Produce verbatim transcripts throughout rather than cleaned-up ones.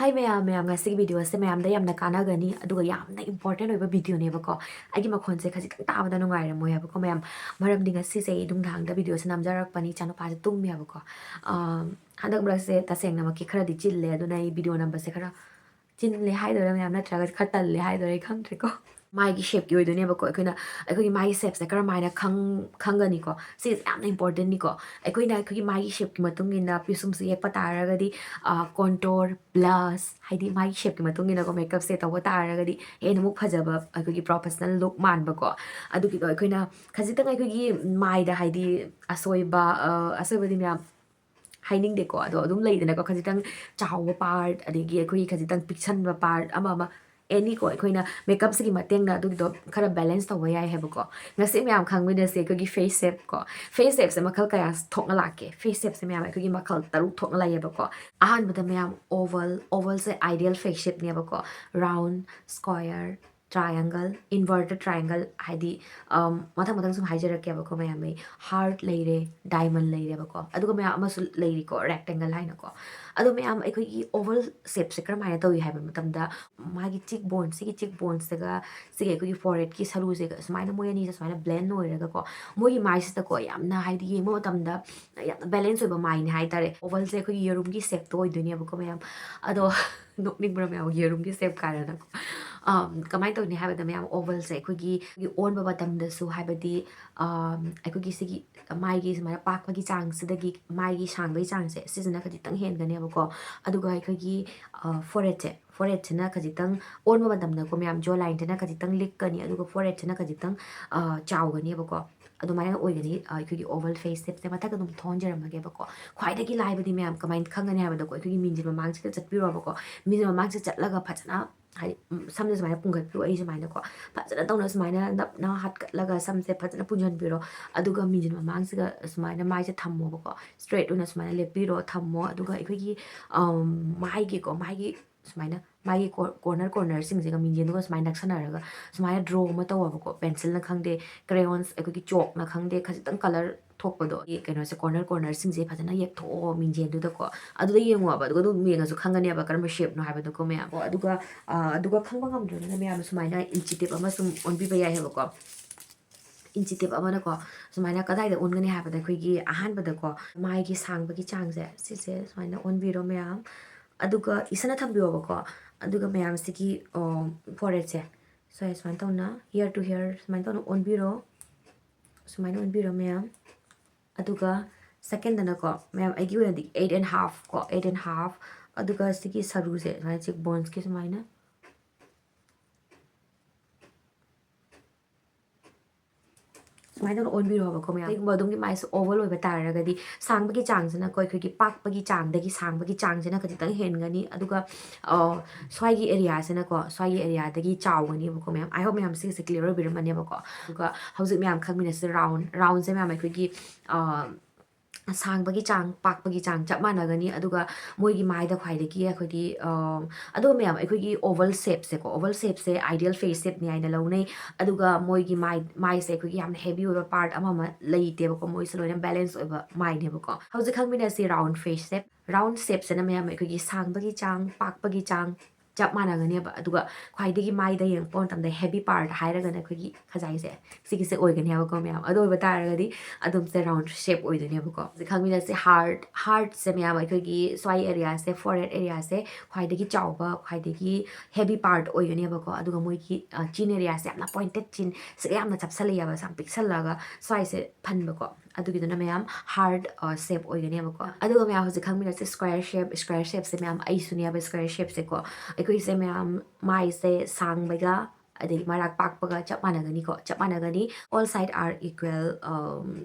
ꯍꯥꯏ ꯃꯌꯥꯝ, ꯃꯌꯥꯝ, ꯉꯁꯤꯒꯤ ꯚꯤꯗꯤꯑꯣꯁꯦ ꯃꯌꯥꯝꯗ ꯌꯥꯝꯅ ꯀꯥꯟꯅꯒꯅꯤ, ꯑꯗꯨꯒ ꯌꯥꯝꯅ ꯏꯝꯄꯣꯔꯇꯦꯟ ꯑꯣꯏꯕ ꯚꯤꯗꯤꯑꯣꯅꯦꯕꯀꯣ꯫ ꯑꯩꯒꯤ ꯃꯈꯣꯟꯁꯦ ꯈꯖꯤꯛꯇꯪ ꯇꯥꯕꯗ ꯅꯨꯡꯉꯥꯏꯔꯝꯃꯣꯏ ꯍꯥꯏꯕꯀꯣ ꯃꯌꯥꯝ, ꯃꯔꯝꯗꯤ ꯉꯁꯤꯁꯦ ꯑꯩ ꯅꯨꯡꯗꯥꯡꯗ ꯚꯤꯗꯤꯑꯣꯁꯦ ꯅꯝꯖꯔꯛꯄꯅꯤ, ꯏꯆꯥꯅꯨꯄꯥꯁꯦ ꯇꯨꯝꯃꯦꯕꯀꯣ꯫ ꯑꯥ, ꯍꯟꯗꯛ ꯃꯔꯛꯁꯦ ꯇꯁꯦꯡꯅꯃꯛꯀꯤ ꯈꯔꯗꯤ ꯆꯤꯜꯂꯦ, ꯑꯗꯨꯅ ꯑꯩ ꯚꯤꯗꯤꯑꯣ ꯅꯝꯕꯁꯦ ꯈꯔ ꯆꯤꯜꯂꯦ ꯍꯥꯏꯗꯣꯏꯔꯥ ꯃꯌꯥꯝ, ꯅꯠꯇ꯭ꯔꯒ ꯈꯔ ꯇꯜꯂꯦ ꯍꯥꯏꯗꯣꯏꯔꯥ, ꯑꯩ ꯈꯪꯗ꯭ꯔꯦꯀꯣ꯫ ꯃꯥꯏꯒꯤ ꯁꯦꯞꯀꯤ ꯑꯣꯏꯗꯣꯏꯅꯦꯕꯀꯣ꯫ ꯑꯩꯈꯣꯏꯅ ꯑꯩꯈꯣꯏꯒꯤ ꯃꯥꯏꯒꯤ ꯁꯦꯞꯁꯦ ꯀꯔꯝꯍꯥꯏꯅ ꯈꯪ-, ꯈꯪꯒꯅꯤꯀꯣ? ꯁꯤꯁꯦ ꯌꯥꯝꯅ ꯏꯝꯄꯣꯔꯇꯦꯟꯅꯤꯀꯣ꯫ ꯑꯩꯈꯣꯏꯅ ꯑꯩꯈꯣꯏꯒꯤ ꯃꯥꯏꯒꯤ ꯁꯦꯞꯀꯤ ꯃꯇꯨꯡ ꯏꯟꯅ ꯄꯤꯁꯨꯝꯁꯦ ꯌꯦꯛꯄ ꯇꯥꯔꯒꯗꯤ, ꯑ, ꯀꯣꯟꯇꯣꯔ, ꯕ꯭ꯂꯁ, ꯍꯥꯏꯗꯤ ꯃꯥꯒꯤ ꯁꯦꯞꯀꯤ ꯃꯇꯨꯡ ꯏꯟꯅꯀꯣ, ꯃꯦꯀꯞꯁꯦ ꯇꯧꯕ ꯇꯥꯔꯒꯗꯤ ꯍꯦꯟꯅ ꯑꯃꯨꯛ ꯐꯖꯕ, ꯑꯩꯈꯣꯏꯒꯤ ꯄ꯭ꯔꯣꯐꯦꯁꯅꯦꯜ ꯂꯨꯛ ꯃꯥꯟꯕꯀꯣ꯫ ꯑꯗꯨꯒꯤꯗꯣ ꯑꯩꯈꯣꯏꯅ ꯈꯖꯤꯛꯇꯪ ꯑꯩꯈꯣꯏꯒꯤ ꯃꯥꯏꯗ, ꯍꯥꯏꯗꯤ ꯑꯁꯣꯏꯕ, ꯑ, ꯑꯁꯣꯏꯕꯗꯤ ꯃꯌꯥꯝ ꯍꯥꯏꯅꯤꯡꯗꯦꯀꯣ, ꯑꯗꯣ ꯑꯗꯨꯝ ꯂꯩꯗꯅꯀꯣ, ꯈꯖꯤꯛꯇꯪ ꯆꯥꯎꯕ ꯄꯥꯔꯠ, ꯑꯗꯒꯤ ꯑꯩꯈꯣꯏꯒꯤ ꯈꯖꯤꯛꯇꯪ ꯄꯤꯛꯁꯟꯕ ꯄꯥꯔꯠ, ꯑꯃ ꯑꯃ, ꯑꯦꯅꯤꯀꯣ, ꯑꯩꯈꯣꯏꯅ ꯃꯦꯀꯞꯁꯤꯒꯤ ꯃꯇꯦꯡꯅ ꯑꯗꯨꯒꯤꯗꯣ ꯈꯔ ꯕꯦꯂꯦꯟꯁ ꯇꯧꯕ ꯌꯥꯏ ꯍꯥꯏꯕꯀꯣ꯫ ꯉꯁꯤ ꯃꯌꯥꯝ ꯈꯪꯃꯤꯟꯅꯁꯦ ꯑꯩꯈꯣꯏꯒꯤ ꯐꯦꯁ ꯁꯦꯞ ꯀꯣ꯫ ꯐꯦꯁ ꯁꯦꯞꯁꯦ ꯃꯈꯜ ꯀꯌꯥ ꯊꯣꯛꯅ ꯂꯥꯛꯀꯦ? ꯐꯦꯁ ꯁꯦꯞꯁꯦ ꯃꯌꯥꯝ ꯑꯩꯈꯣꯏꯒꯤ ꯃꯈꯜ ꯇꯔꯨꯛ ꯊꯣꯛꯅ ꯂꯩꯌꯦꯕꯀꯣ꯫ ꯑꯍꯥꯟꯕꯗ ꯃꯌꯥꯝ ꯑꯣꯚꯜ, ꯑꯣꯚꯜꯁꯦ ꯑꯥꯏꯗꯤꯌꯦꯜ ꯐꯦꯁ ꯁꯦꯞꯅꯦꯕꯀꯣ꯫ Round, square, triangle, inverted triangle, ꯍꯥꯏꯗꯤ, ꯑꯝ, ꯃꯊꯪ ꯃꯊꯪ ꯁꯨꯝ ꯍꯥꯏꯖꯔꯛꯀꯦꯕꯀꯣ ꯃꯌꯥꯝ꯫ ꯑꯩ ꯍꯥꯔꯠ ꯂꯩꯔꯦ, ꯗꯥꯏꯃꯟ ꯂꯩꯔꯦꯕꯀꯣ, ꯑꯗꯨꯒ ꯃꯌꯥꯝ ꯑꯃꯁꯨ ꯂꯩꯔꯤꯀꯣ, ꯔꯦꯛꯇꯦꯡꯒꯜ ꯍꯥꯏꯅꯀꯣ꯫ ꯑꯗꯣ ꯃꯌꯥꯝ, ꯑꯩꯈꯣꯏꯒꯤ ꯑꯣꯚꯜ ꯁꯦꯞꯁꯦ ꯀꯔꯝꯍꯥꯏꯅ ꯇꯧꯏ ꯍꯥꯏꯕ ꯃꯇꯝꯗ, ꯃꯥꯒꯤ ꯆꯤꯛ ꯕꯣꯟ, ꯁꯤꯒꯤ ꯆꯤꯛ ꯕꯣꯟꯁꯇꯒ, ꯁꯤꯒꯤ ꯑꯩꯈꯣꯏꯒꯤ ꯐꯣꯔꯍꯦꯗꯀꯤ ꯁꯔꯨꯁꯦ ꯁꯨꯃꯥꯏꯅ ꯃꯣꯏ ꯑꯅꯤꯁꯦ ꯁꯨꯃꯥꯏꯅ ꯕ꯭ꯂꯦꯟ ꯑꯣꯏꯔꯒꯀꯣ, ꯃꯣꯏꯒꯤ ꯃꯥꯏꯁꯤꯗꯀꯣ ꯌꯥꯝꯅ, ꯍꯥꯏꯗꯤ, ꯌꯦꯡꯕ ꯃꯇꯝꯗ ꯌꯥꯝꯅ ꯕꯦꯂꯦꯟꯁ ꯑꯣꯏꯕ ꯃꯥꯏꯅꯦ ꯍꯥꯏꯇꯥꯔꯦ꯫ ꯑꯣꯚꯜꯁꯦ ꯑꯩꯈꯣꯏꯒꯤ ꯌꯦꯔꯨꯝꯒꯤ ꯁꯦꯞꯇꯣ ꯑꯣꯏꯗꯣꯏꯅꯦꯕꯀꯣ ꯃꯌꯥꯝ꯫ ꯑꯗꯣ ꯅꯣꯛꯅꯤꯡꯕ꯭ꯔꯥ ꯃꯌꯥꯝ, ꯌꯦꯔꯨꯝꯒꯤ ꯁꯦꯞ ꯀꯥꯏꯅꯀꯣ꯫ ꯑꯝ, ꯀꯃꯥꯏꯅ ꯇꯧꯅꯤ ꯍꯥꯏꯕꯗ ꯃꯌꯥꯝ, ꯑꯣꯚꯜꯁꯦ ꯑꯩꯈꯣꯏꯒꯤ, ꯑꯩꯈꯣꯏꯒꯤ ꯑꯣꯟꯕ ꯃꯇꯝꯗꯁꯨ, ꯍꯥꯏꯕꯗꯤ, ꯑꯝ, ꯑꯩꯈꯣꯏꯒꯤ ꯁꯤꯒꯤ ꯃꯥꯏꯒꯤ ꯁꯨꯃꯥꯏꯅ ꯄꯥꯛꯄꯒꯤ ꯆꯥꯡꯁꯤꯗꯒꯤ ꯃꯥꯏꯒꯤ ꯁꯥꯡꯕꯒꯤ ꯆꯥꯡꯁꯦ, ꯁꯤꯁꯤꯅ ꯈꯖꯤꯛꯇꯪ ꯍꯦꯟꯒꯅꯦꯕꯀꯣ꯫ ꯑꯗꯨꯒ ꯑꯩꯈꯣꯏꯒꯤ, ꯑ, ꯐꯣꯔꯍꯦꯗꯁꯦ, ꯐꯣꯔꯍꯦꯗꯁꯤꯅ ꯈꯖꯤꯛꯇꯪ ꯑꯣꯟꯕ ꯃꯇꯝꯗꯀꯣ ꯃꯌꯥꯝ, ꯖꯣ ꯂꯥꯏꯟꯁꯤꯅ ꯈꯖꯤꯛꯇꯪ ꯂꯤꯛꯀꯅꯤ, ꯑꯗꯨꯒ ꯐꯣꯔꯍꯦꯗꯁꯤꯅ ꯈꯖꯤꯛꯇꯪ, ꯑ, ꯆꯥꯎꯒꯅꯦꯕꯀꯣ꯫ ꯑꯗꯨꯃꯥꯏꯅ ꯑꯣꯏꯒꯅꯤ, ꯑ, ꯑꯩꯈꯣꯏꯒꯤ ꯑꯣꯚꯜ ꯐꯦꯁ ꯁꯦꯞꯁꯦ꯫ ꯃꯊꯛꯇ ꯑꯗꯨꯝ ꯊꯣꯟꯖꯔꯝꯃꯒꯦꯕꯀꯣ꯫ ꯈ꯭ꯋꯥꯏꯗꯒꯤ ꯂꯥꯏꯕꯗꯤ ꯃꯌꯥꯝ ꯀꯃꯥꯏꯅ ꯈꯪꯒꯅꯤ ꯍꯥꯏꯕꯗꯀꯣ, ꯑꯩꯈꯣꯏꯒꯤ ꯃꯤꯡꯁꯦꯜ ꯃꯃꯥꯡꯁꯤꯗ ꯆꯠꯄꯤꯔꯣꯕꯀꯣ꯫ ꯃꯤꯡꯁꯦꯜ ꯃꯃꯥꯡꯁꯤꯗ ꯆꯠꯂꯒ ꯐꯖꯅ, ꯍꯥꯏꯗꯤ, ꯎꯝ, ꯁꯝꯁꯦ ꯁꯨꯃꯥꯏꯅ ꯄꯨꯡꯒꯠꯄꯤꯌꯨ꯫ ꯑꯩ ꯁꯨꯃꯥꯏꯅꯀꯣ, ꯐꯖꯅ ꯇꯧꯅ ꯁꯨꯃꯥꯏꯅ ꯅꯞꯅ ꯍꯥꯠꯀꯠꯂꯒ ꯁꯝꯁꯦ ꯐꯖꯅ ꯄꯨꯟꯁꯤꯟꯕꯤꯔꯣ꯫ ꯑꯗꯨꯒ ꯃꯤꯡꯁꯦꯜ ꯃꯃꯥꯡꯁꯤꯗ ꯁꯨꯃꯥꯏꯅ ꯃꯥꯏꯁꯦ ꯊꯝꯃꯣꯕꯀꯣ꯫ ꯁ꯭ꯇ꯭ꯔꯦꯠ ꯑꯣꯏꯅ ꯁꯨꯃꯥꯏꯅ ꯂꯦꯞꯄꯤꯔꯣ, ꯊꯝꯃꯣ꯫ ꯑꯗꯨꯒ ꯑꯩꯈꯣꯏꯒꯤ, ꯑꯝ, ꯃꯥꯏꯒꯤꯀꯣ, ꯃꯥꯏꯒꯤ ꯁꯨꯃꯥꯏꯅ ꯃꯥꯒꯤ ꯀꯣꯔꯅꯔ ꯀꯣꯔꯅꯔꯁꯤꯡꯁꯤꯒ ꯃꯤꯡꯖꯦꯜꯗꯨꯒ ꯁꯨꯃꯥꯏꯅ ꯅꯛꯁꯟꯅꯔꯒ ꯁꯨꯃꯥꯏꯅ ꯗ꯭ꯔꯣ ꯑꯃ ꯇꯧꯋꯦꯕꯀꯣ꯫ ꯄꯦꯟꯁꯤꯜꯅ ꯈꯪꯗꯦ, ꯀ꯭ꯔꯦꯌꯣꯟꯁ ꯑꯩꯈꯣꯏꯒꯤ ꯆꯣꯛꯅ ꯈꯪꯗꯦ, ꯈꯖꯤꯛꯇꯪ ꯀꯂꯔ ꯊꯣꯛꯄꯗꯣ, ꯑꯩ ꯀꯩꯅꯣꯁꯦ ꯀꯣꯔꯅꯔ ꯀꯣꯔꯅꯔꯁꯤꯡꯁꯦ ꯐꯖꯅ ꯌꯦꯛꯊꯣꯛꯑꯣ ꯃꯤꯡꯖꯦꯜꯗꯨꯗꯀꯣ꯫ ꯑꯗꯨꯗ ꯌꯦꯡꯉꯣꯕ, ꯑꯗꯨꯒ ꯑꯗꯨꯝ ꯌꯦꯡꯉꯁꯨ ꯈꯪꯒꯅꯦꯕ ꯀꯔꯝꯕ ꯁꯦꯞꯅꯣ ꯍꯥꯏꯕꯗꯣꯀꯣ ꯃꯌꯥꯝ꯫ ꯑꯣ, ꯑꯗꯨꯒ ꯑ, ꯑꯗꯨꯒ ꯈꯪꯕ ꯉꯝꯗ꯭ꯔꯒꯅ ꯃꯌꯥꯝ ꯁꯨꯃꯥꯏꯅ ꯏꯟꯆꯤ ꯇꯦꯞ ꯑꯃ ꯁꯨꯝ ꯑꯣꯟꯕꯤꯕ ꯌꯥꯏ ꯍꯥꯏꯕꯀꯣ꯫ ꯏꯟꯆꯤ ꯇꯦꯞ ꯑꯃꯅꯀꯣ ꯁꯨꯃꯥꯏꯅ ꯀꯗꯥꯏꯗ ꯑꯣꯟꯒꯅꯤ ꯍꯥꯏꯕꯗ ꯑꯩꯈꯣꯏꯒꯤ ꯑꯍꯥꯟꯕꯗꯀꯣ ꯃꯥꯏꯒꯤ ꯁꯥꯡꯕꯒꯤ ꯆꯥꯡꯁꯦ ꯁꯤꯁꯦ ꯁꯨꯃꯥꯏꯅ ꯑꯣꯟꯕꯤꯔꯣ ꯃꯌꯥꯝ꯫ ꯑꯗꯨꯒ ꯏꯁꯟꯅ ꯊꯝꯕꯤꯌꯣꯕꯀꯣ꯫ ꯑꯗꯨꯒ ꯃꯌꯥꯝꯁꯤꯒꯤ ꯐꯣꯔꯍꯦꯠꯁꯦ ꯁ꯭ꯋꯥꯏ ꯁꯨꯃꯥꯏꯅ ꯇꯧꯅ, ꯍꯤꯌꯔ ꯇꯨ ꯍꯤꯌꯔ ꯁꯨꯃꯥꯏꯅ ꯇꯧꯅ ꯑꯣꯟꯕꯤꯔꯣ꯫ ꯁꯨꯃꯥꯏꯅ ꯑꯣꯟꯕꯤꯔꯣ ꯃꯌꯥꯝ꯫ ꯑꯗꯨꯒ ꯁꯦꯀꯦꯟꯗꯅꯀꯣ ꯃꯌꯥꯝ, ꯑꯩꯒꯤ ꯑꯣꯏꯅꯗꯤ ꯑꯩꯠ ꯑꯦꯟ ꯍꯥꯐ ꯀꯣ, ꯑꯩꯠ ꯑꯦꯟ ꯍꯥꯐ꯫ ꯑꯗꯨꯒ ꯁꯤꯒꯤ ꯁꯔꯨꯁꯦ ꯁꯨꯃꯥꯏꯅ ꯆꯤꯛ ꯕꯣꯟꯁꯀꯤ ꯁꯨꯃꯥꯏꯅ ꯁꯨꯃꯥꯏꯅ ꯇꯧꯅ ꯑꯣꯟꯕꯤꯔꯣꯕꯀꯣ ꯃꯌꯥꯝ꯫ ꯀꯩꯒꯨꯝꯕ ꯑꯗꯣꯝꯒꯤ ꯃꯥꯏꯁꯦ ꯑꯣꯚꯜ ꯑꯣꯏꯕ ꯇꯥꯔꯒꯗꯤ ꯁꯥꯡꯕꯒꯤ ꯆꯥꯡꯁꯤꯅꯀꯣ ꯑꯩꯈꯣꯏꯒꯤ ꯄꯥꯛꯄꯒꯤ ꯆꯥꯡꯗꯒꯤ ꯁꯥꯡꯕꯒꯤ ꯆꯥꯡꯁꯤꯅ ꯈꯖꯤꯛꯇꯪ ꯍꯦꯟꯒꯅꯤ꯫ ꯑꯗꯨꯒ ꯑ, ꯁ꯭ꯋꯥꯏꯒꯤ ꯑꯦꯔꯤꯌꯥꯁꯤꯅꯀꯣ ꯁ꯭ꯋꯥꯏꯒꯤ ꯑꯦꯔꯤꯌꯥꯗꯒꯤ ꯆꯥꯎꯒꯅꯦꯕꯀꯣ ꯃꯌꯥꯝ꯫ ꯑꯥꯏ ꯍꯣꯞ ꯃꯌꯥꯝ ꯁꯤꯒꯤꯁꯦ ꯀ꯭ꯂꯤꯌꯔ ꯑꯣꯏꯕꯤꯔꯝꯃꯅꯦꯕꯀꯣ꯫ ꯑꯗꯨꯒ ꯍꯧꯖꯤꯛ ꯃꯌꯥꯝ ꯈꯪꯃꯤꯟꯅꯁꯤ ꯔꯥꯎꯟ ꯔꯥꯎꯟꯁꯦ ꯃꯌꯥꯝ ꯑꯩꯈꯣꯏꯒꯤ ꯑ, ꯁꯥꯡꯕꯒꯤ ꯆꯥꯡ ꯄꯥꯛꯄꯒꯤ ꯆꯥꯡ ꯆꯞ ꯃꯥꯟꯅꯒꯅꯤ꯫ ꯑꯗꯨꯒ ꯃꯣꯏꯒꯤ ꯃꯥꯏꯗ ꯈ꯭ꯋꯥꯏꯗꯒꯤ ꯑꯩꯈꯣꯏꯒꯤ ꯑ, ꯑꯗꯨꯒ ꯃꯌꯥꯝ ꯑꯩꯈꯣꯏꯒꯤ ꯑꯣꯚꯜ ꯁꯦꯞꯁꯦꯀꯣ, ꯑꯣꯚꯜ ꯁꯦꯞꯁꯦ ꯑꯥꯏꯗꯤꯌꯦꯜ ꯐꯦꯁ ꯁꯦꯞꯅꯤ ꯍꯥꯏꯅ ꯂꯧꯅꯩ꯫ ꯑꯗꯨꯒ ꯃꯣꯏꯒꯤ ꯃꯥꯏ ꯃꯥꯏꯁꯦ ꯑꯩꯈꯣꯏꯒꯤ ꯌꯥꯝꯅ ꯍꯦꯚꯤ ꯑꯣꯏꯕ ꯄꯥꯔꯠ ꯑꯃ ꯑꯃ ꯂꯩꯇꯦꯕꯀꯣ, ꯃꯣꯏꯁꯦ ꯂꯣꯏꯅ ꯕꯦꯂꯦꯟꯁ ꯑꯣꯏꯕ ꯃꯥꯏꯅꯦꯕꯀꯣ꯫ ꯍꯧꯖꯤꯛ ꯈꯪꯃꯤꯟꯅꯁꯤ ꯔꯥꯎꯟ ꯐꯦꯁ ꯁꯦꯞ꯫ ꯔꯥꯎꯟ ꯁꯦꯞꯁꯤꯅ ꯃꯌꯥꯝ ꯑꯩꯈꯣꯏꯒꯤ ꯁꯥꯡꯕꯒꯤ ꯆꯥꯡ ꯄꯥꯛꯄꯒꯤ ꯆꯥꯡ ꯆꯞ ꯃꯥꯟꯅꯒꯅꯦꯕ꯫ ꯑꯗꯨꯒ ꯈ꯭ꯋꯥꯏꯗꯒꯤ ꯃꯥꯏꯗ ꯌꯦꯡꯉꯛꯄ ꯃꯇꯝꯗ ꯍꯦꯚꯤ ꯄꯥꯔꯠ ꯍꯥꯏꯔꯒꯅ ꯑꯩꯈꯣꯏꯒꯤ ꯈꯖꯥꯏꯁꯦ ꯁꯤꯒꯤꯁꯦ ꯑꯣꯏꯒꯅꯦꯕꯀꯣ ꯃꯌꯥꯝ꯫ ꯑꯗꯨ ꯑꯣꯏꯕ ꯇꯥꯔꯒꯗꯤ ꯑꯗꯨꯝꯁꯦ ꯔꯥꯎꯟ ꯁꯦꯞ ꯑꯣꯏꯗꯣꯏꯅꯦꯕꯀꯣ꯫ ꯍꯧꯖꯤꯛ ꯈꯪꯃꯤꯟꯅꯁꯦ ꯍꯥꯔꯠ꯫ ꯍꯥꯔꯠꯁꯦ ꯃꯌꯥꯝ ꯑꯩꯈꯣꯏꯒꯤ ꯁ꯭ꯋꯥꯏ ꯑꯦꯔꯤꯌꯥꯁꯦ, ꯐꯣꯔꯍꯦꯠ ꯑꯦꯔꯤꯌꯥꯁꯦ ꯈ꯭ꯋꯥꯏꯗꯒꯤ ꯆꯥꯎꯕ, ꯈ꯭ꯋꯥꯏꯗꯒꯤ ꯍꯦꯚꯤ ꯄꯥꯔꯠ ꯑꯣꯏꯒꯅꯦꯕꯀꯣ꯫ ꯑꯗꯨꯒ ꯃꯣꯏꯒꯤ ꯆꯤꯟ ꯑꯦꯔꯤꯌꯥꯁꯦ ꯌꯥꯝꯅ ꯄꯣꯏꯟꯇꯦꯠ ꯆꯤꯟ ꯁꯤꯒ ꯌꯥꯝꯅ ꯆꯞꯁꯜꯂꯛꯑꯦꯕ, ꯌꯥꯝ ꯄꯤꯛꯁꯜꯂꯒ ꯁ꯭ꯋꯥꯏꯁꯦ ꯐꯟꯕꯀꯣ꯫ ꯑꯗꯨꯒꯤꯗꯨꯅ ꯃꯌꯥꯝ ꯍꯥꯔꯠ ꯁꯦꯞ ꯑꯣꯏꯒꯅꯦꯕꯀꯣ꯫ ꯑꯗꯨꯒ ꯃꯌꯥꯝ ꯍꯧꯖꯤꯛ ꯈꯪꯃꯤꯟꯅꯁꯦ ꯁ꯭ꯀ꯭ꯋꯦꯔ ꯁꯦꯞ꯫ ꯁ꯭ꯀ꯭ꯋꯦꯔ ꯁꯦꯞꯁꯦ ꯃꯌꯥꯝ ꯑꯩꯁꯨꯅꯦꯕ ꯁ꯭ꯀ꯭ꯋꯦꯔ ꯁꯦꯞꯁꯦꯀꯣ꯫ ꯑꯩꯈꯣꯏꯁꯦ ꯃꯌꯥꯝ ꯃꯥꯏꯁꯦ ꯁꯥꯡꯕꯒ ꯑꯗꯩ ꯃꯔꯥꯛ ꯄꯥꯛꯄꯒ ꯆꯞ ꯃꯥꯟꯅꯒꯅꯤꯀꯣ, ꯆꯞ ꯃꯥꯟꯅꯒꯅꯤ꯫ All side are equal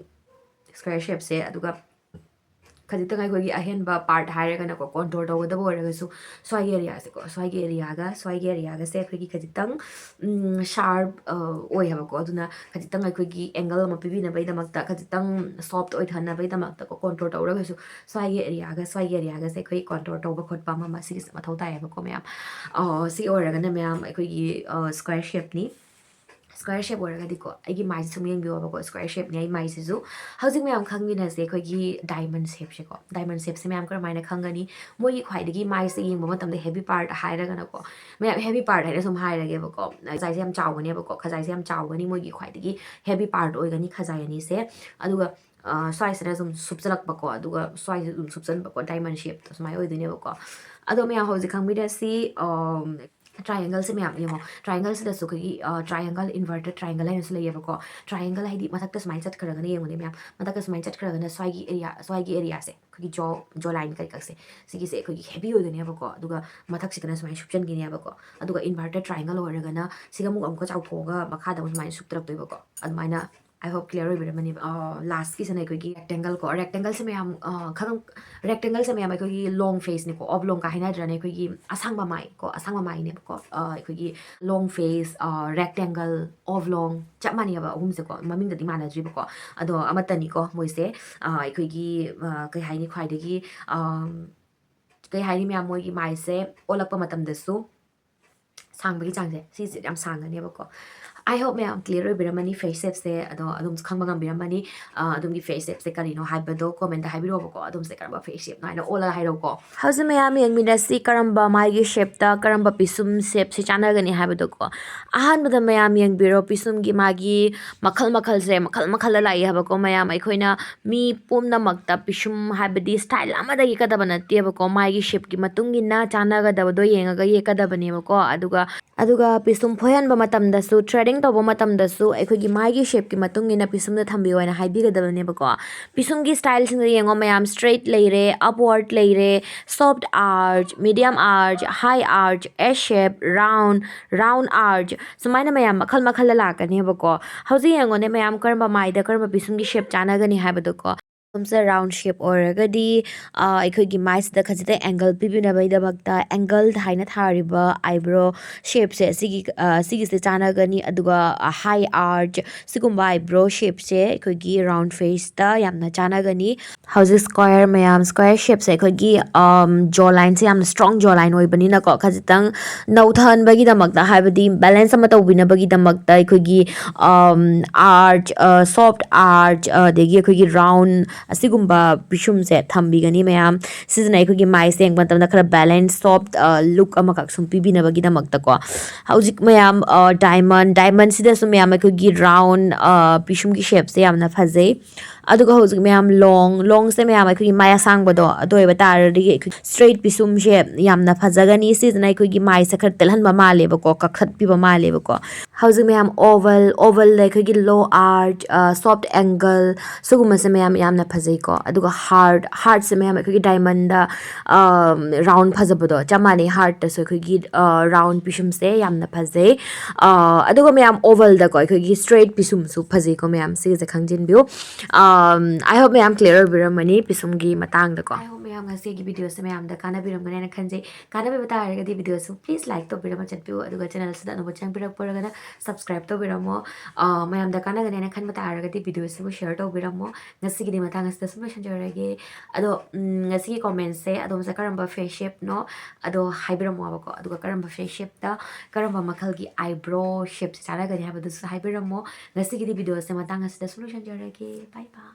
square ꯁꯦꯞꯁꯦ꯫ ꯑꯗꯨꯒ ꯈꯖꯤꯛꯇꯪ ꯑꯩꯈꯣꯏꯒꯤ ꯑꯍꯦꯟꯕ ꯄꯥꯔꯠ ꯍꯥꯏꯔꯒꯅꯀꯣ, ꯀꯣꯟꯇꯣꯔ ꯇꯧꯒꯗꯕ ꯑꯣꯏꯔꯒꯁꯨ ꯁ꯭ꯋꯥꯏꯒꯤ ꯑꯦꯔꯤꯌꯥꯁꯦꯀꯣ, ꯁ꯭ꯋꯥꯏꯒꯤ ꯑꯦꯔꯤꯌꯥꯒ ꯁ꯭ꯋꯥꯏꯒꯤ ꯑꯦꯔꯤꯌꯥꯒꯁꯦ ꯑꯩꯈꯣꯏꯒꯤ ꯈꯖꯤꯛꯇꯪ ꯁꯥꯔꯞ ꯑꯣꯏ ꯍꯥꯏꯕꯀꯣ꯫ ꯑꯗꯨꯅ ꯈꯖꯤꯛꯇꯪ ꯑꯩꯈꯣꯏꯒꯤ ꯑꯦꯡꯒꯜ ꯑꯃ ꯄꯤꯕꯤꯅꯕꯒꯤꯗꯃꯛꯇ, ꯈꯖꯤꯛꯇꯪ ꯁꯣꯐ꯭ꯠ ꯑꯣꯏꯊꯅꯕꯒꯤꯗꯃꯛꯇꯀꯣ, ꯀꯣꯟꯇꯣꯔ ꯇꯧꯔꯒꯁꯨ ꯁ꯭ꯋꯥꯏꯒꯤ ꯑꯦꯔꯤꯌꯥꯒ ꯁ꯭ꯋꯥꯏꯒꯤ ꯑꯦꯔꯤꯌꯥꯒꯁꯦ ꯑꯩꯈꯣꯏ ꯀꯣꯟꯇꯣꯔ ꯇꯧꯕ ꯈꯣꯠꯄ ꯑꯃ ꯑꯃ ꯁꯤꯒꯤꯁꯦ ꯃꯊꯧ ꯇꯥꯏꯌꯦꯕꯀꯣ ꯃꯌꯥꯝ꯫ ꯁꯤ ꯑꯣꯏꯔꯒꯅ ꯃꯌꯥꯝ ꯑꯩꯈꯣꯏꯒꯤ ꯁ꯭ꯀ꯭ꯋꯦꯔ ꯁꯦꯞꯅꯤ꯫ ꯁ꯭ꯀ꯭ꯋꯦꯔ ꯁꯦꯞ ꯑꯣꯏꯔꯒꯗꯤꯀꯣ, ꯑꯩꯒꯤ ꯃꯥꯏꯁꯦ ꯁꯨꯝ ꯌꯦꯡꯕꯤꯌꯣꯕꯀꯣ, ꯁ꯭ꯀ꯭ꯋꯦꯔ ꯁꯦꯞꯅꯤ ꯑꯩ ꯃꯥꯏꯁꯤꯁꯨ꯫ ꯍꯧꯖꯤꯛ ꯃꯌꯥꯝ ꯈꯪꯃꯤꯟꯅꯁꯦ ꯑꯩꯈꯣꯏꯒꯤ ꯗꯥꯏꯃꯟ ꯁꯦꯞꯁꯦꯀꯣ꯫ ꯗꯥꯏꯃꯟ ꯁꯦꯞꯁꯦ ꯃꯌꯥꯝ ꯀꯔꯝꯍꯥꯏꯅ ꯈꯪꯒꯅꯤ? ꯃꯣꯏꯒꯤ ꯈ꯭ꯋꯥꯏꯗꯒꯤ ꯃꯥꯏꯁꯦ ꯌꯦꯡꯕ ꯃꯇꯝꯗ ꯍꯦꯚꯤ ꯄꯥꯔꯠ ꯍꯥꯏꯔꯒꯅꯀꯣ, ꯃꯌꯥꯝ ꯍꯦꯚꯤ ꯄꯥꯔꯠ ꯍꯥꯏꯅ ꯁꯨꯝ ꯍꯥꯏꯔꯒꯦꯕꯀꯣ꯫ ꯈꯖꯥꯏꯁꯦ ꯌꯥꯝ ꯆꯥꯎꯒꯅꯦꯕꯀꯣ, ꯈꯖꯥꯏꯁꯦ ꯌꯥꯝ ꯆꯥꯎꯒꯅꯤ, ꯃꯣꯏꯒꯤ ꯈ꯭ꯋꯥꯏꯗꯒꯤ ꯍꯦꯚꯤ ꯄꯥꯔꯠ ꯑꯣꯏꯒꯅꯤ ꯈꯖꯥꯏ ꯑꯅꯤꯁꯦ꯫ ꯑꯗꯨꯒ ꯁ꯭ꯋꯥꯏꯁꯤꯗ ꯁꯨꯝ ꯁꯨꯞꯆꯜꯂꯛꯄꯀꯣ, ꯑꯗꯨꯒ ꯁ꯭ꯋꯥꯏꯁꯤꯗ ꯑꯗꯨꯝ ꯁꯨꯞꯆꯟꯕꯀꯣ, ꯗꯥꯏꯃꯟ ꯁꯦꯞꯇ ꯁꯨꯃꯥꯏꯅ ꯑꯣꯏꯗꯣꯏꯅꯦꯕꯀꯣ꯫ ꯑꯗꯣ ꯃꯌꯥꯝ ꯍꯧꯖꯤꯛ ꯈꯪꯕꯤꯔꯁꯤ, ꯇ꯭ꯔꯥꯏꯌꯦꯡꯒꯜꯁꯦ ꯃꯌꯥꯝ ꯌꯦꯡꯉꯣ꯫ ꯇ꯭ꯔꯥꯏꯌꯦꯡꯒꯜꯁꯤꯗꯁꯨ ꯑꯩꯈꯣꯏꯒꯤ ꯇ꯭ꯔꯥꯏꯌꯦꯡꯒꯜ, ꯏꯟꯚꯔꯇꯦꯠ ꯇ꯭ꯔꯥꯏꯌꯦꯡꯒꯜ ꯍꯥꯏꯅꯁꯨ ꯂꯩꯌꯦꯕꯀꯣ꯫ ꯇ꯭ꯔꯥꯏꯌꯦꯡꯒꯜ ꯍꯥꯏꯗꯤ ꯃꯊꯛꯇ ꯁꯨꯃꯥꯏꯅ ꯆꯠꯈ꯭ꯔꯒꯅ, ꯌꯦꯡꯉꯨꯅꯦ ꯃꯌꯥꯝ, ꯃꯊꯛꯇ ꯁꯨꯃꯥꯏꯅ ꯆꯠꯈ꯭ꯔꯒꯅ ꯁ꯭ꯋꯥꯏꯒꯤ ꯑꯦꯔꯤꯌꯥ, ꯁ꯭ꯋꯥꯏꯒꯤ ꯑꯦꯔꯤꯌꯥꯁꯦ, ꯑꯩꯈꯣꯏꯒꯤ ꯖꯣ, ꯖꯣ ꯂꯥꯏꯟ ꯀꯩꯀꯥꯁꯦ, ꯁꯤꯒꯤꯁꯦ ꯑꯩꯈꯣꯏꯒꯤ ꯍꯦꯚꯤ ꯑꯣꯏꯒꯅꯦꯕꯀꯣ꯫ ꯑꯗꯨꯒ ꯃꯊꯛꯁꯤꯗꯅ ꯁꯨꯃꯥꯏꯅ ꯁꯨꯞꯆꯟꯈꯤꯅꯦꯕꯀꯣ꯫ ꯑꯗꯨꯒ ꯏꯟꯚꯔꯇꯦꯠ ꯇ꯭ꯔꯥꯏꯌꯦꯡꯒꯜ ꯑꯣꯏꯔꯒꯅ ꯁꯤꯒ ꯑꯃꯨꯛ ꯑꯃꯨꯛꯀ ꯆꯥꯎꯊꯣꯛꯑꯒ ꯃꯈꯥꯗ ꯑꯃꯨꯛ ꯁꯨꯃꯥꯏꯅ ꯁꯨꯞꯇꯔꯛꯇꯣꯏꯕꯀꯣ꯫ ꯑꯗꯨꯃꯥꯏꯅ, I hope clear ꯑꯣꯏꯕꯤꯔꯝꯃꯅꯦꯕ꯫ ꯂꯥꯁꯀꯤꯁꯤꯅ ꯑꯩꯈꯣꯏꯒꯤ ꯔꯦꯛꯇꯦꯡꯒꯜ ꯀꯣ꯫ ꯔꯦꯛꯇꯦꯡꯒꯜꯁꯦ ꯃꯌꯥꯝ ꯈꯪ, ꯔꯦꯛꯇꯦꯡꯒꯜꯁꯦ ꯃꯌꯥꯝ ꯑꯩꯈꯣꯏꯒꯤ ꯂꯣꯡ ꯐꯦꯁꯅꯤꯀꯣ, ꯑꯣꯕ꯭ꯂꯣꯡꯒ ꯍꯥꯏꯅꯗ꯭ꯔꯅꯦ, ꯑꯩꯈꯣꯏꯒꯤ ꯑꯁꯥꯡꯕ ꯃꯥꯏ ꯀꯣ, ꯑꯁꯥꯡꯕ ꯃꯥꯏꯅꯦꯕꯀꯣ꯫ ꯑꯩꯈꯣꯏꯒꯤ ꯂꯣꯡ ꯐꯦꯁ, ꯔꯦꯛꯇꯦꯡꯒꯜ, ꯑꯣꯕ꯭ꯂꯣꯡ ꯆꯞ ꯃꯥꯟꯅꯩꯑꯕ ꯑꯍꯨꯝꯁꯦꯀꯣ, ꯃꯃꯤꯡꯗꯗꯤ ꯃꯥꯟꯅꯗ꯭ꯔꯤꯕꯀꯣ꯫ ꯑꯗꯣ ꯑꯃꯠꯇꯅꯤꯀꯣ ꯃꯣꯏꯁꯦ꯫ ꯑꯩꯈꯣꯏꯒꯤ ꯀꯩ ꯍꯥꯏꯅꯤ, ꯈ꯭ꯋꯥꯏꯗꯒꯤ ꯀꯩ ꯍꯥꯏꯅꯤ ꯃꯌꯥꯝ, ꯃꯣꯏꯒꯤ ꯃꯥꯏꯁꯦ ꯑꯣꯜꯂꯛꯄ ꯃꯇꯝꯗꯁꯨ ꯁꯥꯡꯕꯒꯤ ꯆꯥꯡꯁꯦ ꯁꯤꯁꯦ ꯌꯥꯝ ꯁꯥꯡꯒꯅꯦꯕꯀꯣ꯫ I hope ꯃꯌꯥꯝ clear ꯑꯣꯏꯕꯤꯔꯝꯃꯅꯤ ꯐꯦꯁ ꯁꯦꯞꯁꯦ꯫ ꯑꯗꯣ ꯑꯗꯨꯝ ꯈꯪꯕ ꯉꯝꯕꯤꯔꯝꯃꯅꯤ꯫ ꯑꯗꯣꯝꯒꯤ ꯐꯦꯁ ꯁꯦꯞꯁꯦ ꯀꯔꯤꯅꯣ ꯍꯥꯏꯕꯗꯣ ꯀꯣꯃꯦꯟꯇ ꯍꯥꯏꯕꯤꯔꯛꯑꯣꯕꯀꯣ꯫ ꯑꯗꯣꯝꯁꯦ ꯀꯔꯝꯕ ꯐꯦꯁ ꯁꯦꯞꯅꯣ ꯍꯥꯏꯅ ꯑꯣꯜꯂꯒ ꯍꯥꯏꯔꯛꯎꯀꯣ꯫ ꯍꯧꯖꯤꯛ ꯃꯌꯥꯝ ꯌꯦꯡꯃꯤꯟꯅꯁꯤ ꯀꯔꯝꯕ ꯃꯥꯏꯒꯤ ꯁꯦꯞꯇ ꯀꯔꯝꯕ ꯄꯤꯁꯨꯝ ꯁꯦꯞꯁꯦ ꯆꯥꯟꯅꯒꯅꯤ ꯍꯥꯏꯕꯗꯣꯀꯣ꯫ ꯑꯍꯥꯟꯕꯗ ꯃꯌꯥꯝ ꯌꯦꯡꯕꯤꯔꯣ, ꯄꯤꯁꯨꯝꯒꯤ ꯃꯥꯒꯤ ꯃꯈꯜ ꯃꯈꯜꯁꯦ ꯃꯈꯜ ꯃꯈꯜꯗ ꯂꯥꯛꯏ ꯍꯥꯏꯕꯀꯣ ꯃꯌꯥꯝ꯫ ꯑꯩꯈꯣꯏꯅ ꯃꯤ ꯄꯨꯝꯅꯃꯛꯇ ꯄꯤꯁꯨꯝ ꯍꯥꯏꯕꯗꯤ ꯁ꯭ꯇꯥꯏꯜ ꯑꯃꯗ ꯌꯦꯛꯀꯗꯕ ꯅꯠꯇꯦꯕꯀꯣ꯫ ꯃꯥꯒꯤ ꯁꯦꯞꯀꯤ ꯃꯇꯨꯡ ꯏꯟꯅ ꯆꯥꯟꯅꯒꯗꯕꯗꯣ ꯌꯦꯡꯉꯒ ꯌꯦꯛꯀꯗꯕꯅꯦꯕꯀꯣ꯫ ꯑꯗꯨꯒ, ꯑꯗꯨꯒ ꯄꯤꯁꯨꯝ ꯐꯣꯏꯍꯟꯕ ꯃꯇꯝꯗꯁꯨ, ꯊ꯭ꯔꯦꯗꯤꯡ ꯇꯧꯕ ꯃꯇꯝꯗꯁꯨ ꯑꯩꯈꯣꯏꯒꯤ ꯃꯥꯒꯤ ꯁꯦꯞꯀꯤ ꯃꯇꯨꯡ ꯏꯟꯅ ꯄꯤꯁꯨꯝꯗ ꯊꯝꯕꯤꯌꯣ ꯍꯥꯏꯅ ꯍꯥꯏꯕꯤꯒꯗꯕꯅꯦꯕꯀꯣ꯫ ꯄꯤꯁꯨꯝꯒꯤ ꯁ꯭ꯇꯥꯏꯜꯁꯤꯡꯗ ꯌꯦꯡꯉꯣ ꯃꯌꯥꯝ, ꯁ꯭ꯇ꯭ꯔꯦꯠ ꯂꯩꯔꯦ, ꯑꯞꯋꯥꯔꯗ ꯂꯩꯔꯦ, ꯁꯣꯐ꯭ꯠ ꯑꯥꯔꯆ, ꯃꯤꯗꯤꯌꯝ ꯑꯥꯔꯆ, ꯍꯥꯏ ꯑꯥꯔꯆ, ꯑꯦꯁ ꯁꯦꯞ, ꯔꯥꯎꯟ, ꯔꯥꯎꯟ ꯑꯥꯔꯆ, ꯁꯨꯃꯥꯏꯅ ꯃꯌꯥꯝ ꯃꯈꯜ ꯃꯈꯜꯗ ꯂꯥꯛꯀꯅꯦꯕꯀꯣ꯫ ꯍꯧꯖꯤꯛ ꯌꯦꯡꯉꯣꯅꯦ ꯃꯌꯥꯝ, ꯀꯔꯝꯕ ꯃꯥꯏꯗ ꯀꯔꯝꯕ ꯄꯤꯁꯨꯝꯒꯤ ꯁꯦꯞ ꯆꯥꯟꯅꯒꯅꯤ ꯍꯥꯏꯕꯗꯣꯀꯣ꯫ ꯁꯣꯝꯁꯤꯗ round shape ꯑꯣꯏꯔꯒꯗꯤ ꯑꯩꯈꯣꯏꯒꯤ ꯃꯥꯏꯁꯤꯗ ꯈꯖꯤꯛꯇꯪ angle ꯄꯤꯕꯤꯅꯕꯒꯤꯗꯃꯛꯇ angle ꯍꯥꯏꯅ ꯊꯥꯔꯤꯕ eyebrow shapeꯁꯦ ꯁꯤꯒꯤ ꯁꯤꯒꯤꯁꯦ ꯆꯥꯟꯅꯒꯅꯤ꯫ ꯑꯗꯨꯒ high arch ꯁꯤꯒꯨꯝꯕ eyebrow shapeꯁꯦ ꯑꯩꯈꯣꯏꯒꯤ round faceꯇ ꯌꯥꯝꯅ ꯆꯥꯟꯅꯒꯅꯤ꯫ ꯍꯧꯖꯤꯛ square ꯃꯌꯥꯝ, square shapeꯁꯦ ꯑꯩꯈꯣꯏꯒꯤ jaw lineꯁꯦ ꯌꯥꯝꯅ strong jaw line ꯑꯣꯏꯕꯅꯤꯅꯀꯣ, ꯈꯖꯤꯛꯇꯪ ꯅꯧꯊꯍꯟꯕꯒꯤꯗꯃꯛꯇ, ꯍꯥꯏꯕꯗꯤ balance ꯑꯃ ꯇꯧꯕꯤꯅꯕꯒꯤꯗꯃꯛꯇ ꯑꯩꯈꯣꯏꯒꯤ arch, soft arch, ꯑꯗꯒꯤ ꯑꯩꯈꯣꯏꯒꯤ round ꯑꯁꯤꯒꯨꯝꯕ ꯄꯤꯁꯨꯝꯁꯦ ꯊꯝꯕꯤꯒꯅꯤ ꯃꯌꯥꯝ꯫ ꯁꯤꯁꯤꯅ ꯑꯩꯈꯣꯏꯒꯤ ꯃꯥꯏꯁꯦ ꯌꯦꯡꯕ ꯃꯇꯝꯗ ꯈꯔ balance, soft look ꯑꯃꯈꯛ ꯁꯨꯝ ꯄꯤꯕꯤꯅꯕꯒꯤꯗꯃꯛꯇꯀꯣ꯫ ꯍꯧꯖꯤꯛ ꯃꯌꯥꯝ diamond, diamondꯁꯤꯗꯁꯨ ꯃꯌꯥꯝ ꯑꯩꯈꯣꯏꯒꯤ round ꯄꯤꯁꯨꯝꯒꯤ shapeꯁꯦ ꯌꯥꯝꯅ ꯐꯖꯩ꯫ ꯑꯗꯨꯒ ꯍꯧꯖꯤꯛ ꯃꯌꯥꯝ long, longꯁꯦ ꯃꯌꯥꯝ ꯑꯩꯈꯣꯏꯒꯤ ꯃꯥꯏ ꯑꯁꯥꯡꯕꯗꯣ, ꯑꯗꯨ ꯑꯣꯏꯕ ꯇꯥꯔꯗꯤ ꯑꯩꯈꯣꯏ straight ꯄꯤꯁꯨꯝꯁꯦ ꯌꯥꯝꯅ ꯐꯖꯒꯅꯤ꯫ ꯁꯤꯁꯤꯅ ꯑꯩꯈꯣꯏꯒꯤ ꯃꯥꯏꯁꯦ ꯈꯔ ꯇꯦꯜꯍꯟꯕ ꯃꯥꯜꯂꯦꯕꯀꯣ, ꯀꯛꯊꯠꯄꯤꯕ ꯃꯥꯜꯂꯦꯕꯀꯣ꯫ ꯍꯧꯖꯤꯛ ꯃꯌꯥꯝ oval, ovalꯗ ꯑꯩꯈꯣꯏꯒꯤ low arch, soft angle, ꯁꯤꯒꯨꯝꯕꯁꯦ ꯃꯌꯥꯝ ꯌꯥꯝꯅ ꯐꯖꯩꯀꯣ꯫ ꯑꯗꯨꯒ heart, heartꯁꯦ ꯃꯌꯥꯝ ꯑꯩꯈꯣꯏꯒꯤ diamondꯗ round ꯐꯖꯕꯗꯣ ꯆꯞ ꯃꯥꯟꯅꯩ꯫ Heartꯇꯁꯨ ꯑꯩꯈꯣꯏꯒꯤ round ꯄꯤꯁꯨꯝꯁꯦ ꯌꯥꯝꯅ ꯐꯖꯩ꯫ ꯑꯗꯨꯒ ꯃꯌꯥꯝ ovalꯗꯀꯣ ꯑꯩꯈꯣꯏꯒꯤ straight ꯄꯤꯁꯨꯝꯁꯨ ꯐꯖꯩꯀꯣ ꯃꯌꯥꯝ, ꯁꯤꯒꯤꯁꯦ ꯈꯪꯖꯤꯟꯕꯤꯌꯨ꯫ I hope ꯃꯌꯥꯝ clear ꯑꯣꯏꯕꯤꯔꯝꯃꯅꯤ ꯄꯤꯁꯨꯝꯒꯤ ꯃꯇꯥꯡꯗꯀꯣ꯫ I hope ꯃꯌꯥꯝ ꯉꯁꯤꯒꯤ videoꯁꯦ ꯃꯌꯥꯝꯗ ꯀꯥꯟꯅꯕꯤꯔꯝꯒꯅꯤ ꯍꯥꯏꯅ ꯈꯟꯖꯩ꯫ ꯀꯥꯟꯅꯕꯤꯕ ꯇꯥꯔꯒꯗꯤ videoꯁꯨ please like ꯇꯧꯕꯤꯔꯝꯃ ꯆꯠꯄꯤꯌꯨ꯫ ꯑꯗꯨꯒ channelꯁꯤꯗ ꯑꯅꯧꯕ ꯆꯪꯕꯤꯔꯛꯄ ꯑꯣꯏꯔꯒꯅ subscribe ꯇꯧꯕꯤꯔꯝꯃꯣ꯫ ꯃꯌꯥꯝꯗ ꯀꯥꯟꯅꯒꯅꯤ ꯍꯥꯏꯅ ꯈꯟꯕ ꯇꯥꯔꯒꯗꯤ videoꯁꯤꯕꯨ share ꯇꯧꯕꯤꯔꯝꯃꯣ꯫ ꯉꯁꯤꯒꯤꯗꯤ ꯃꯇꯥꯡ ꯑꯁꯤꯗ ꯁꯨꯝ ꯂꯣꯏꯁꯤꯟꯖꯔꯒꯦ꯫ ꯑꯗꯣ ꯉꯁꯤꯒꯤ commentꯁꯦ ꯑꯗꯣꯝꯁꯦ ꯀꯔꯝꯕ face shapeꯅꯣ ꯑꯗꯣ ꯍꯥꯏꯕꯤꯔꯝꯃꯣꯕꯀꯣ꯫ ꯑꯗꯨꯒ ꯀꯔꯝꯕ face shapeꯇ ꯀꯔꯝꯕ ꯃꯈꯜꯒꯤ eyebrow shapeꯁꯦ ꯆꯥꯟꯅꯒꯅꯤ ꯍꯥꯏꯕꯗꯨꯁꯨ ꯍꯥꯏꯕꯤꯔꯝꯃꯣ꯫ ꯉꯁꯤꯒꯤꯗꯤ videoꯁꯦ ꯃꯇꯥꯡ ꯑꯁꯤꯗ ꯁꯨꯝ ꯂꯣꯏꯁꯤꯟꯖꯔꯒꯦ꯫ Bye bye꯫